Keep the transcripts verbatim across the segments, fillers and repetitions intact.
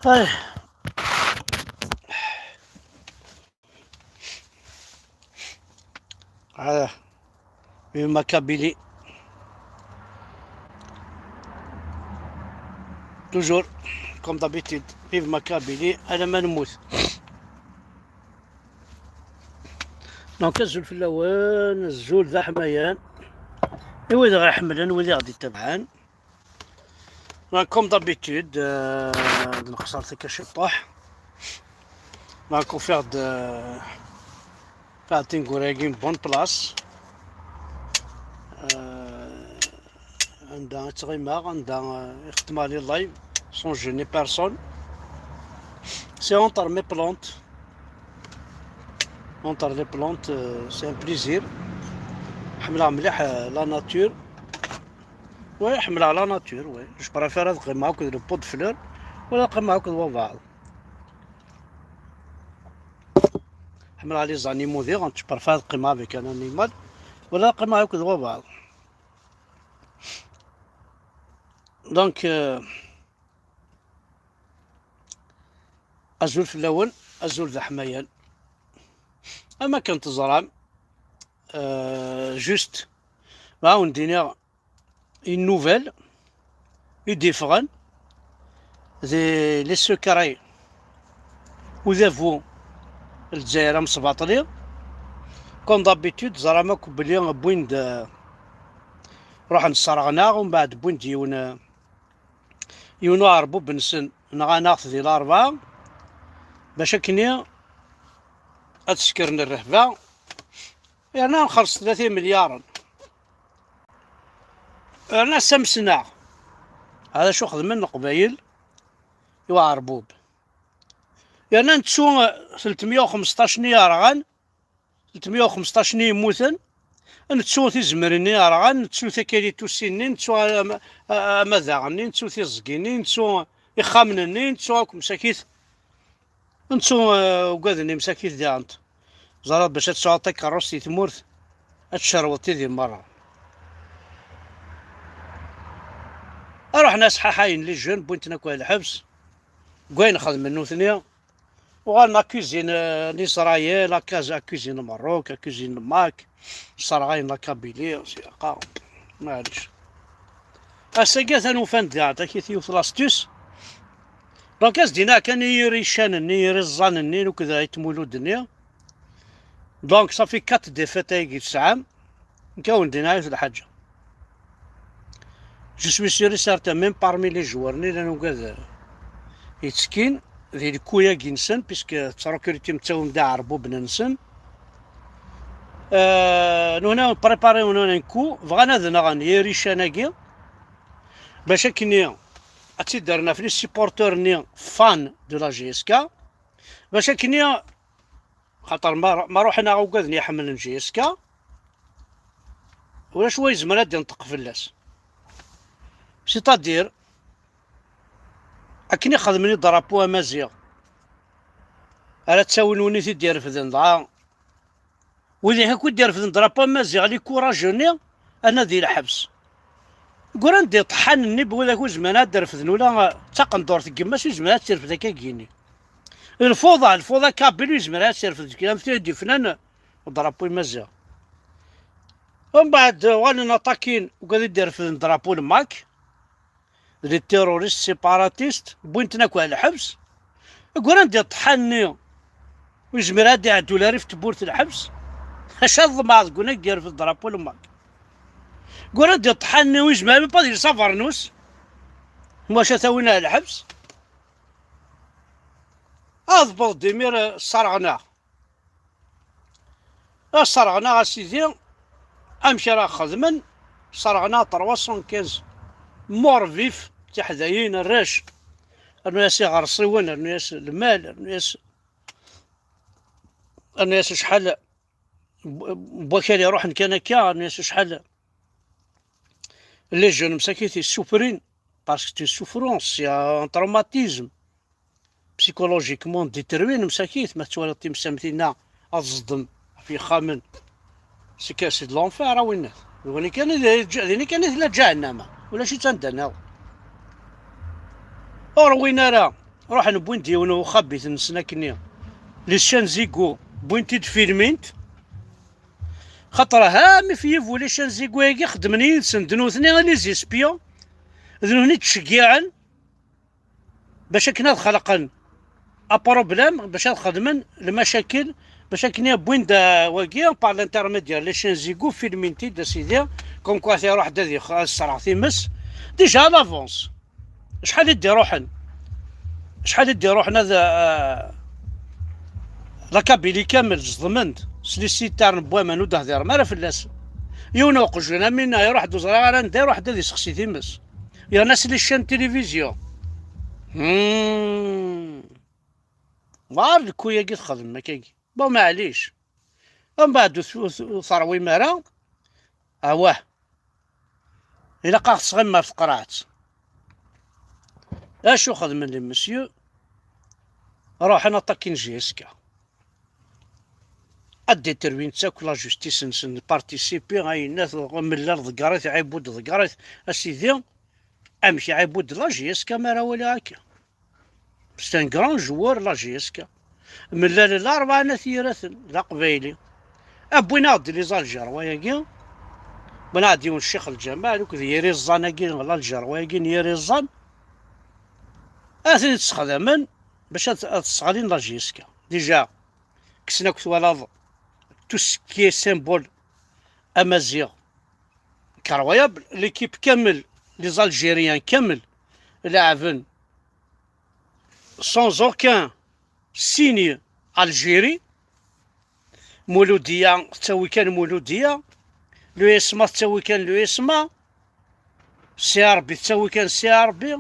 Ay. Ah. Vive ma Kabylie. Toujours, comme d'habitude, vive ma Kabylie, alamma nemmut. Donc, azul fell-awen, azul d aḥmayan. I wid ɣ-iḥemmlen, wid i ɣ-d-ittabaɛen. Donc, comme d'habitude, euh, d nqeṣṣer takka ciṭṭuḥ. Donc, ufiɣ-d, euh, ufiɣ-d tineggura-agi n bonne place. Euh, anda i ttɣimaɣ, anda, euh, i xeddmeɣ les lives, sans gêner personne. C'est entre mes plantes. Entre les plantes, euh, c'est un plaisir. Ḥemmleɣ mliḥ, euh, la nature. Oui, ḥemmleɣ la nature, oui. Je préfère ad qqimeɣ akked le pot de fleurs wala ad qqimeɣ akked wabeɛḍ. Ḥemmleɣ les animaux diɣen, je préfère ad qqimeɣ avec un animal wala ad qqimeɣ akked wabeɛḍ. Donc, euh, azul fell-awen, azul d aḥmayan. Am akken teẓram, euh, juste, ma awen-d-iniɣ une nouvelle i d-iffɣen di les secrets udabu n Lezzayer amesbaṭli. Comme d'habitude, teẓram akk belli wwin-d, ruḥen sserɣen-aɣ, umbeɛd wwin-d yiwen, yiwen uɛerbub-nsen, nɣan-aɣ-t di Larebɛa, bac akkenni ad sekren rrehba, yerna nxelleṣ tlata imelyaren. Yerna samsen-aɣ. Hada acu xedmen Leqbayel i uɛerbub. Yerna nettu, eh, tletmeyya u xmesṭac-nni yerɣan, tletmeyya u xmesṭac-nni yemmuten, nettu tizemrin-nni yerɣan, nettu takalitussin-nni, nettu am-, a-, amadaɣ-nni, nettu tiẓgi-nni, nettu ixxamen-nni, nettu akk msakit. Nettu, eh, ugaden-nni msakit diɣen. Ẓriɣ bac ad tesɛuḍ takeṛṛust di tmurt, ad tcerweḍ tidi merra. Ruḥen-as ḥaḥayen les jeunes, wwin-ten akk ɣer lḥebs, deg wayen xedmen nutni. Uɣalen accusés n, n Israël, accusés n Merruk, accusés n Lmak, sserɣayen la Kabylie, s-, qa-, maɛlic. Ass-agi atan ufan-d diɣen takit yiwet l'astuce. Donc, as-d-iniɣ kan i yir iccan-nni, yir iẓẓan-nni, akked Ayt Mulud-nni. Donc, ça fait quatre défaites ayagi tesɛam. Nekk ad wen-d-iniɣ yiwet lḥaǧa. Je suis sûr et certain, même parmi les joueurs-nni, llan ugad yettekkin di lku-agi-nsen, puisque tettrekrutim, ttawim-d aɛerbuben-nsen. Euh, nuna préparé nuna un coup, bɣan ad nɣen yir iccan-agi, bac akkenni ad tt-id-rren ɣef les supporteurs-nni, fans de la J S K, bac akkenni, xaṭer ma, ma ruḥen-aɣ ugaden iḥemmlen J S K, ulac wa yezmer ad d-inṭeq fell-as. C'est-à-dire, akken i xedmen i drapeau amaziɣ, ara ttawin win i t-id-irefden, dɣa widak akk i d-irefden drapeau amaziɣ, les courageux-nni, ad nadi lḥebs. Gguran-d iṭeḥḥanen-nni n widak ur zmiren ad d-refden ula d taqendurt n yemma-s ur yezmir ad tt-irfed akka gini. Lfuḍa, lfuḍa kabyle ur yezmir ad tt-irfed deg kra n tid yefnan drapeau imaziɣ. Umbeɛd uɣalen aṭakin ugad i d-irefden drapeau n Lmak, les terroristes séparatistes, wwin-ten akk ɣer lḥebs. Gguran-d iṭeḥḥanen-nni ur yezmir ad iɛeddu ula ɣef tewwurt n lḥebs. Acu ad ḍemɛeḍ deg unag yerfed drapeau n Lmak? Gguran-d iṭeḥḥanen-nni ur yezmir même pas ad yels abernus. Maca tawin ɣer lḥebs. Ad tewweḍ-d imir, eh, sserɣen-aɣ. Sserɣen-aɣ a sidi, amek ara xedmen? Sserɣen-aɣ trois cent quinze morts vifs, tiḥdayin, arrac. Rnu-yas iɣersiwen, rnu-yas lmal, rnu-yas, rnu-yas acḥal n, n wakal iruḥen kan akka, rnu-yas acḥal. Les jeunes msakit yessufrin, parce que c'est une souffrance, c'est un traumatisme. Psychologiquement détruit, msakit, ma tettwaliḍ timsamt-inna ad ẓdem ɣef yexxamen. C'est que c'est de l'enfer, a winnat. D wani kan i d, d ini kan i tella ǧahennama. Ulac-itt anda nniḍen. Ur win ara Ruḥen wwin-d yiwen uxabit-nsen akkenni, les chaînes Zigo, wwin-t-id filmin-t. Xaṭer ha mi fiyibu les chaînes Zigo-agi xeddmen yid-sen, d nutni i les espions, d nutni i ttceggiɛen bac akken ad xelqen aproblème, bac ad xedmen lmacakel, bac akken wwin-d, euh, wagi, par l'intermédiaire les chaînes Zigo, filmin-t-id, a sidi, comme quoi tiruḥ-d ad ix-, ad sserɣ times. Déjà à l'avance. Acḥal i d-iruḥen? Acḥal i d-iruḥen ad, euh, la Kabylie kamel ẓedmen-d s les citernes n waman, ur d-hdiṛem ara fell-as. Yiwen uqjun am winna iruḥ-d ur ẓriɣ ara anda, iruḥ-d ad isexsi times. Yerna s les chaînes télévision. Hmm. War lekku-agi txedmem akkagi. Bon, maɛlic. Mbeɛd ur t-, ur t-, ur terwim ara. Awah. Ilaq ad ɣ-tesɣim ɣef tqerɛet. Acu xedmen les messieurs? Ruḥen aṭakin J S K. Ad détruin-tt akk la justice-nsen, participer, ayennat, mellal ḍegger-it, Ɛibud ḍegger-it, a sidi, amek Ɛibud la J S K mi ara waliɣ akka? C'est un grand joueur la J S K. Mellal Larebɛa n At Yiraten, d aqbayli. Wwin-aɣ-d les Algérois-agi, wwin-aɣ-d yiwen Ccix Lǧamal, akked yir iẓẓan-agi, l'Algérois-agi n yir iẓẓan. Ad ten-id-sexdamen bac ad, ad sseɣlin la J S K. Déjà, kksen akk twalaḍ tout ce qui est symbole amaziɣ. Incroyable, l'équipe kamel, les Algériens kamel, leɛben sans aucun signe Algérie. Muludiya tettawi kan Muludiya, l'U S M A tettawi kan l'U S M A, C R B tettawi kan C R B,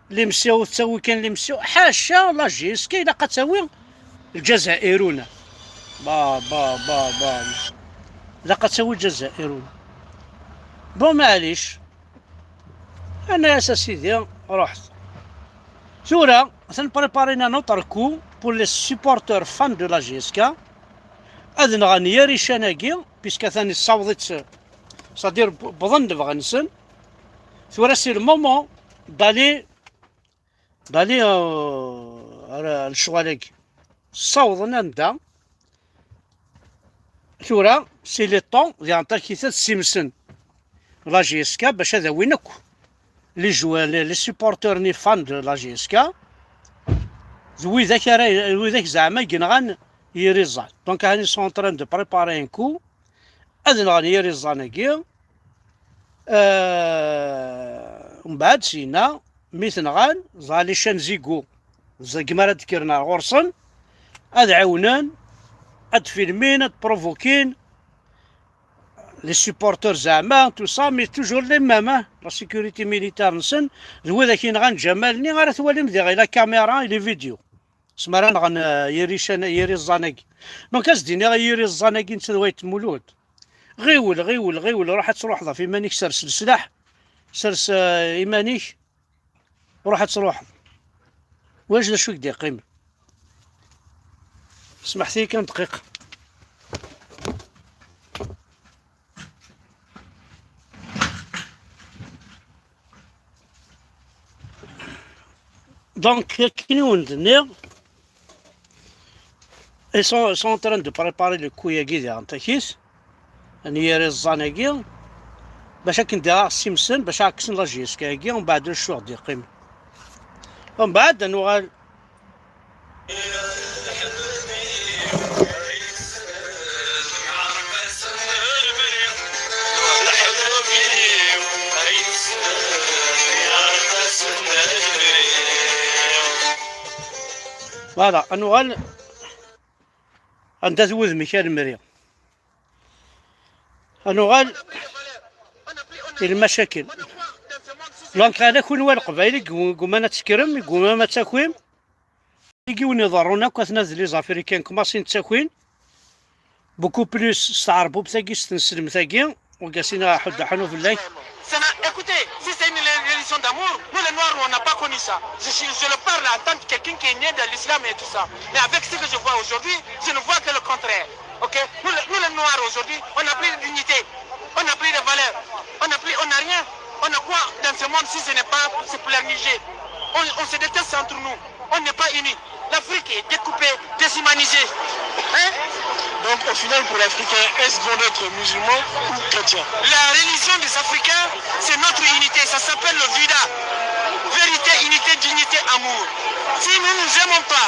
l'M C O tettawi kan l'M C O. Ḥaca la J S K ilaq ad tawi Lǧazairuna. Ba, ba, ba, ba. Ilaq ad tawi Lǧazairuna. Bon, maɛlic. Ana-yas a sidi, ruḥet. Tura, atan préparer un autre coup pour les supporters fans de la J S K. Ad nɣen yir ican-agi, puisque atan yessaweḍ-itt, c'est-à-dire, wwḍen lebɣi-nsen. Tura, c'est le moment d'aller, d'aller, euh, ar, ar lecɣal-agi. Ssawḍen anda. Tura, c'est le temps, diɣen takit ad simsen la J S K bac ad awin akk les joueurs, les, les supporters ni fans de la J S K, d widak ara, d widak zeɛma i yenɣan yir iẓẓan. Donc, ils sont en train de préparer un coup, ad nɣen yir iẓẓan-agi. Euh, mbeɛd sina, mi t-nɣan, ẓra les chaînes Zigo, zegma ara d-kkren ar ɣur-sen, ad ɛiwnen, ad filmin, ad provokin, les supporters zeɛma, tout ça, mais toujours les mêmes, hein, la sécurité militaire-nsen, d widak yenɣan Ǧamal-nni ara twalim diɣ i la caméra, i les vidéos. Smara nɣen, euh, yir ican-, yir iẓẓan-agi. Donc, ad s-d-iniɣ i yir iẓẓan-agi netta d wayt Mulud. Ɣiwel, ɣiwel, ɣiwel, ruḥ ad truḥeḍ ɣef iman-ik, sers leslaḥ, sers, euh, iman-ik, ruḥ ad truḥeḍ. Ulac d acu i k-d-iqqimen. Smeḥt-iyi kan dqiqa. Donc, akken i wen-d-nniɣ, ils sont, ils sont en train de préparer le coup-agi diɣen takit, n yir iẓẓan-agi, bac akken diɣ ad ɣ-ssimsen, bac ad kksen la J S K-agi, umbeɛd ulac ur ɣ-d-yeqqim. Umbeɛd ad nuɣal. Voilà, ad nuɣal anda-t wudem-ik a Lemri. Ad nuɣal i lmacakel. Donc, ala kunwi a Leqbayel i yegguman ad tekkrem, i yegguman ad takwim. Igi wen iḍerrun akk atna d les Africains, kmasin ttakin beaucoup plus s tɛerbubt-agi, s tneslemt-agi, wagasin aḥuddu ḥanu fell-ak. Ça n'a, écoutez, si c'est une religion d'amour, nous les Noirs, on n'a pas connu ça. Je, suis- je le parle en tant que quelqu'un qui est né de l'islam et tout ça. Mais avec ce que je vois aujourd'hui, je ne vois que le contraire. Ok? Nous, les- nous les Noirs aujourd'hui, on n'a plus de dignité, on n'a plus de valeur, on n'a plus, on n'a rien. On a quoi dans ce monde si ce n'est pas se polarniser? On, on se déteste entre nous. On n'est pas unis. L'Afrique est découpée, déshumanisée. Hein? Donc au final, pour l'Africain, est-ce bon d'être musulman ou chrétien? La religion des Africains, c'est notre unité. Ça s'appelle le vida. Vérité, unité, dignité, amour. Si nous nous aimons pas,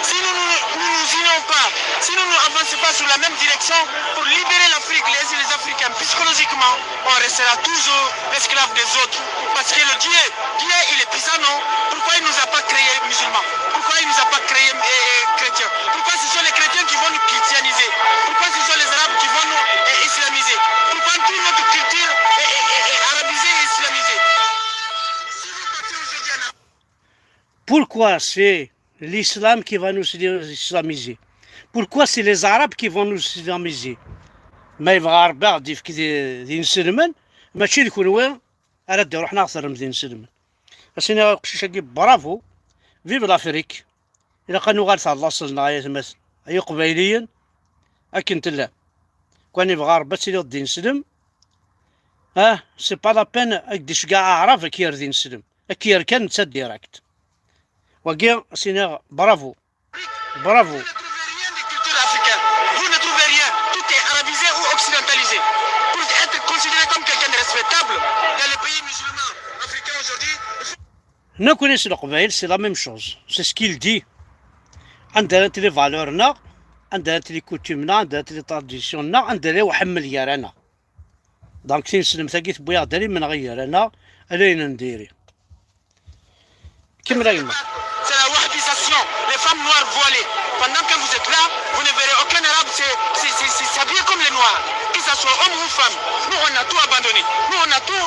si nous nous, nous, nous unissons pas, si nous ne nous avançons pas sur la même direction pour libérer l'Afrique, les, les Africains, psychologiquement, on restera toujours l'esclave des autres. Parce que le Dieu, Dieu, il est puissant, non? Pourquoi il nous a pas créés musulmans? Pourquoi il nous a pas créés euh, euh, chrétiens? Pourquoi ce sont les chrétiens qui vont nous christianiser? Pourquoi ce sont les arabes qui vont nous euh, islamiser? Pourquoi toute notre culture est, est- est- est arabisée et islamisée? Si vous partez aujourd'hui en Afrique, Pourquoi c'est l'islam qui va nous islamiser? Pourquoi c'est les arabes qui vont nous islamiser? Ma yebɣa Rebbi ad d-yefk d d inselmen, mačči d kunwi ara d-iruḥen ad ɣ-terrem d inselmen. Ad s-iniɣ i uqcic-agi bravo, vive l'Afrique. Ilaq ad nuɣal ɣer laṣel-nneɣ ay atmaten, ay iqbayliyen, akken tellam. Kan yebɣa Rebbi ad tiliḍ d ineslem, ah, c'est pas la peine ad k-d-iceggeɛ aɛrab ad k-yerr d ineslem, ad k-yerr kan netta direct. Wagi, ad s-iniɣ bravo, bravo. Vous ne trouvez rien de culture africaine. Vous ne trouvez rien. Tout est arabisé ou occidentalisé. Pour être considéré comme quelqu'un de respectable dans les pays musulmans africains aujourd'hui, il faut Nekkni s Leqbayel, c'est la même chose, c'est ce qu'il dit. Anda llant les valeurs-nneɣ, anda llant les coutumes-nneɣ, anda llant les traditions-nneɣ, anda llan uḥemmel gar-aneɣ. Donc tineslemt-agi tewwi-aɣ-d ar imenɣi gar-aneɣ, ala ayen n diri. Kemmel a yemma. C'est la wahhabisation, les femmes noires voilées. Pendant que vous êtes là, vous ne verrez aucun arabe se, se- se- se- s'habiller comme les noirs, que ce soit homme ou femme. Nous, on a tout abandonné. Nous, on a tout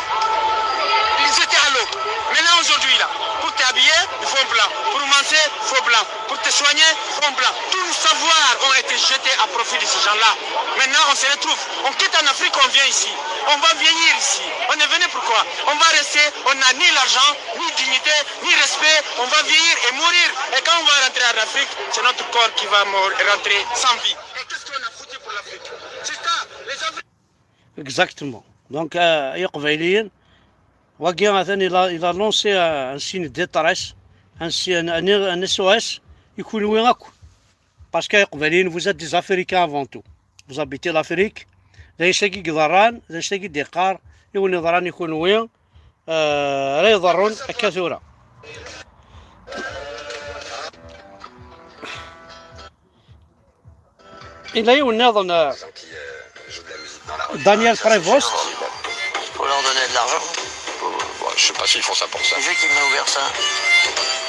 jeté à l'eau. Maintenant, aujourd'hui, là, pour t'habiller, il faut un blanc. Pour manger, il faut blanc. Pour te soigner, il faut un blanc. Tous nos savoirs ont été jetés à profit de ces gens-là. Maintenant, on se retrouve. On quitte en Afrique, on vient ici. On va vieillir ici. On est venu pourquoi? On va rester, on n'a ni l'argent, ni dignité, ni respect. On va vieillir et mourir. Et quand on va rentrer en Afrique, c'est notre corps qui va mor- rentrer sans vie. Et qu'est-ce qu'on a foutu pour l'Afrique? C'est ça, les Africains. Exactement. Donc, euh, ay iqbayliyen, wagi atan il a, il a lancé euh, un signe de détresse, un, si- un, un, un S O S, i kunwi akk. Parce que ay iqbayliyen, vous êtes des Africains avant tout. Vous habitez l'Afrique. D anect-agi i yeḍran, d anect-agi i d-yeqqar, i wen-yeḍran i kunwi, euh, ara iḍerrun akka tura. Yella yiwen nniḍen, euh, Daniel Prévost. Pour leur donner de l'argent. Bon, je sais pas s'ils font ça pour ça. Qui c'est qui m'a ouvert ça?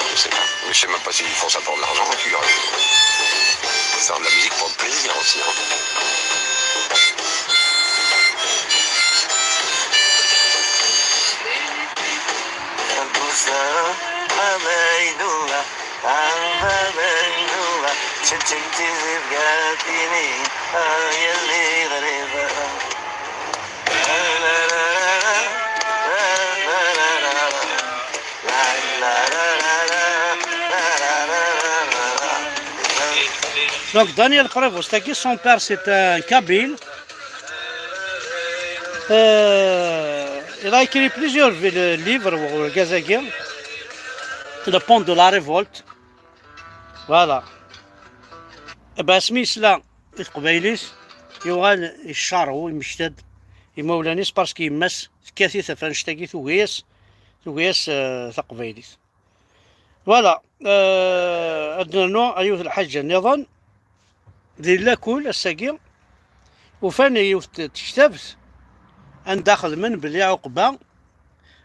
Je sais pas. Mais je sais même pas s'ils font ça pour de l'argent. Puis, euh, faire de la musique pour le plaisir aussi. Hein. Donc Daniel Prévost, son père c'est un kabyle. Euh, il a écrit plusieurs vi- livres, urgaz-agi. Le pont de la révolte. Voilà. Eh ben, asmi yesla i teqbaylit, yuɣal yeccarew, yemmekta-d imawlan-is, parce que yemma-s tekkat-it ɣef annect-agi, tugi-as, tugi-as euh, taqbaylit. Voilà. Euh, ad nernu yiwet lḥaǧa nniḍen. Di lakul ass-agi, ufan yiwet tektabt anda xedmen belli Ɛuqba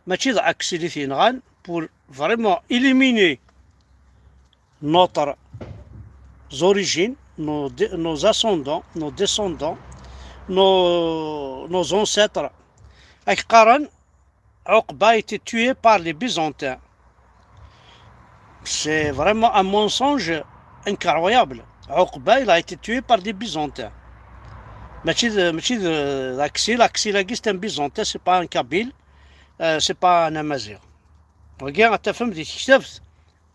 mačči d Aksil i t-yenɣan, pour vraiment éliminer notre origine, nos, dé- nos ascendants, nos descendants, nos, nos ancêtres. Ak qqaren, Uqba a été tué par les Byzantins. C'est vraiment un mensonge incroyable. Uqba, il a été tué par des Byzantins. Mačči d, mačči d, d Aksil, Aksil-agi, c'est un Byzantin, c'est pas un Kabyle, euh, c'est pas un Amazigh. Wagi ad tafem di tektabt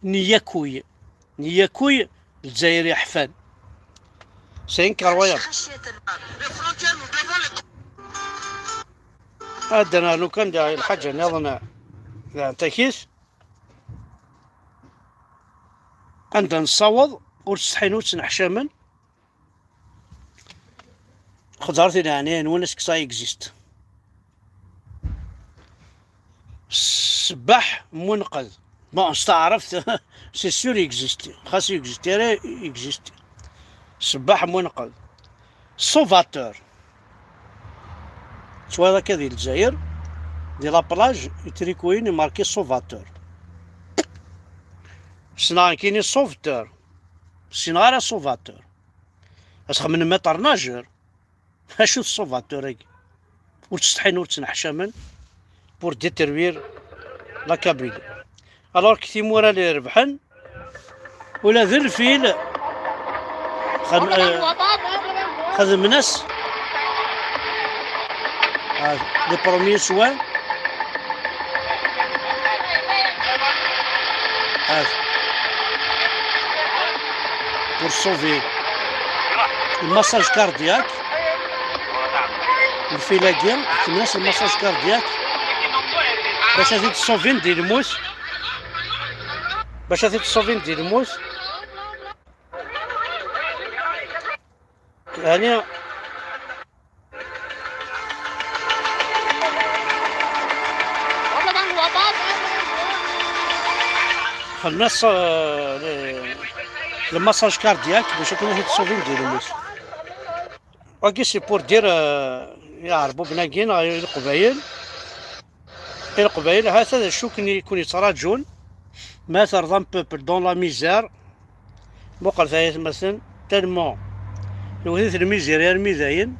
n Yakuy, n Yakuy Lezzayer yeḥfan. C'est incroyable. Ad nernu kan da lḥaǧa nniḍen, da takit. anda nessaweḍ, ur ttsetḥin ur ttneḥcamen. Xeddret i leɛnaya-nwen, est-ce que ça existe? Ssebbaḥ Mwenqed. Bon, s taɛrabt, c'est sûr existe. Xas existe ara, existe. Ssebbaḥ Mwenqed. Sauvateur. Tettwaliḍ akka di Lezzayer, di la plage, itrikuyen imarki Sauvateur. Ssneɣ nekkini sauveteur. Ur ssineɣ ara sauvateur. Ad txemmnem maître nageur. Acu d sauvateur-agi? Ur ttsetḥin ur ttneḥcamen pour détruire la Kabylie. Alors que timura la irebḥen, ula d lfil xed-, eh, xedmen-as, ah, les premiers soins. Ah. Pour sauver le massage cardiaque. Lfil-agi, xedmen-as le massage cardiaque. Bac ad t-id-ṣṣuvin di lmut. Bac ad t-id-ṣṣuvin di lmut. Yeɛni, xedmen-as, euh, le, le massage cardiaque bac akken ad t-id-ṣṣuvin di lmut. Wagi, c'est pour dire, euh, iɛerbuben-agi neɣ i Leqbayel. I Leqbayel, ha-t-a d acu ken-, i ken-yettraǧun. Ma terḍam peuple dans la misère, muqlet ay atmaten, tellement yewwet-it lmiziri armi dayen,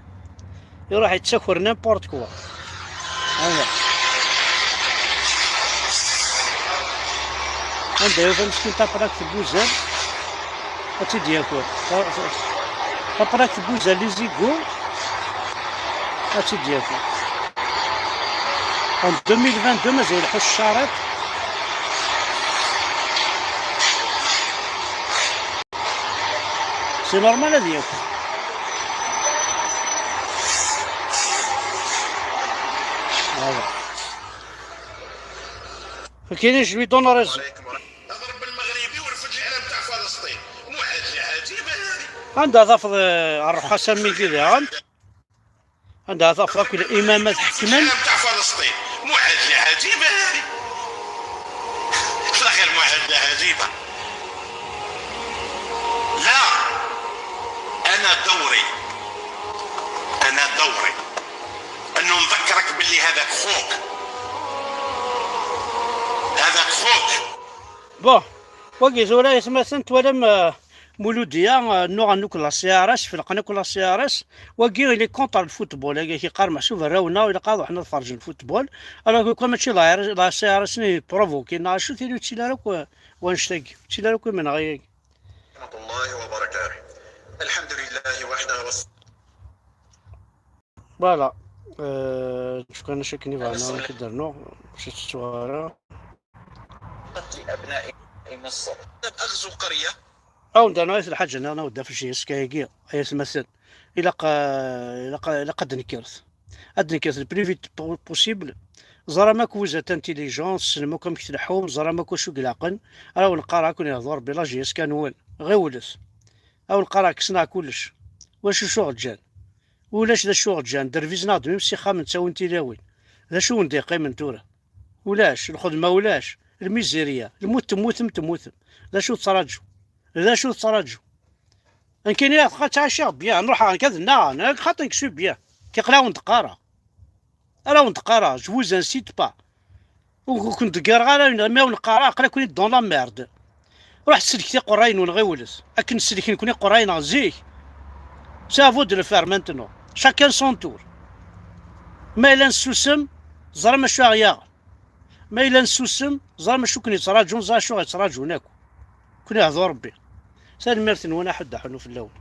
iruḥ yettaker n'importe quoi. Anda, anda yufa meskin taplakt n wuzal, ad tt-id-yaker. Ta-, ta-, taplakt n wuzal, les égouts, ad tt-id-yaker. En deux mille vingt-deux, mazal iḥuss ccarat. C'est normal ad yaker. Voilà. Kini, je lui donne raison. Aḍreb lmeɣribi ur fell-i ara mtaɛ Falasṭin. Muḥad lɛajiba hadi. Anda tafeḍ, eh, ṛṛuḥ-as am wigi daɣen? Anda tafeḍ akk imamat ḥekmen? Mtaɛ Falasṭin. Muḥad lɛajiba hadi. Tlaq ɣer Muḥad lɛajiba. لا. أنا دوري. أنا دوري. أنه نذكرك باللي هذاك خوك. هذاك خوك. Bon, wagi tura aytmaten twalam, euh, Muludiya, euh, nnuɣen akk la C R S, felqen akk la C R S. Wagi il est contre le football, agi yeqqar meḥsub arraw-nneɣ ilaq ad ruḥen ad ferrǧen football. Alors que comme mačči la R-, la C R S-nni provoqué, neɣ acu tili ur ttili ara akk, euh, wanect-agi, ur ttili ara akk imenɣi-agi. ورحمة الله وبركاته. الحمد لله وحده والص- Voilà. Euh, je connais ce qui va, non, c'est dernier, c'est soir. قتل أبناء مصر. أغزو قرية. Aw, nderna ayt lḥaǧa-nni, aw, da f jiyes kayagi, ay atmaten. Ilaq, euh, ilaq, ilaq ad d-nekkret. Ad d-nekkret le plus vite po-, possible. Ẓram akk vous êtes intelligent, tessnem akk amek tleḥḥum, ẓram akk acu i ilaqen. Ara wen-qqareɣ akk, ad ken-yehdu Rebbi la J S K-nwen. Ɣiwlet. Aw, qqareɣ kksen-aɣ kullec. Wacu cuɣ ǧǧan? Ulac d acu ɣ-ǧǧan. Dervizen-aɣ-d mim s ixxamen, ttawin tilawin. D acu wen-d-iqqimen tura? Ulac, lxedma ulac, lmizirya, lmut temmutem, temmutem. D acu tettraǧu? D acu tettraǧu? Nekkini ad ttɛaciɣ bien, nruḥ ɣer kad nnaɣen, xaṭi nekk suis bien. Kiqla wen-d-qqareɣ. Ara wen-d-qqareɣ, je vous incite pas. Ur, ur ken-d-ggareɣ ara, ma wen-qqareɣ, aql-aken dans la merde. Ruḥ sellket iqerray-nwen, ɣiwlet. Akken sellken-ken iqerray-nneɣ zik. C'est à vous de le faire maintenant. Chacun son tour. Ma yella nessusem, ẓram acu aɣ-yaɣen. Ma yella nessusem, ẓram acu ken-yettraǧun, ẓra acu ɣ-yettraǧun akk. Ken-ihdu Rebbi. Tanemmirt-nwen, aḥuddu aḥunnu fell-awen.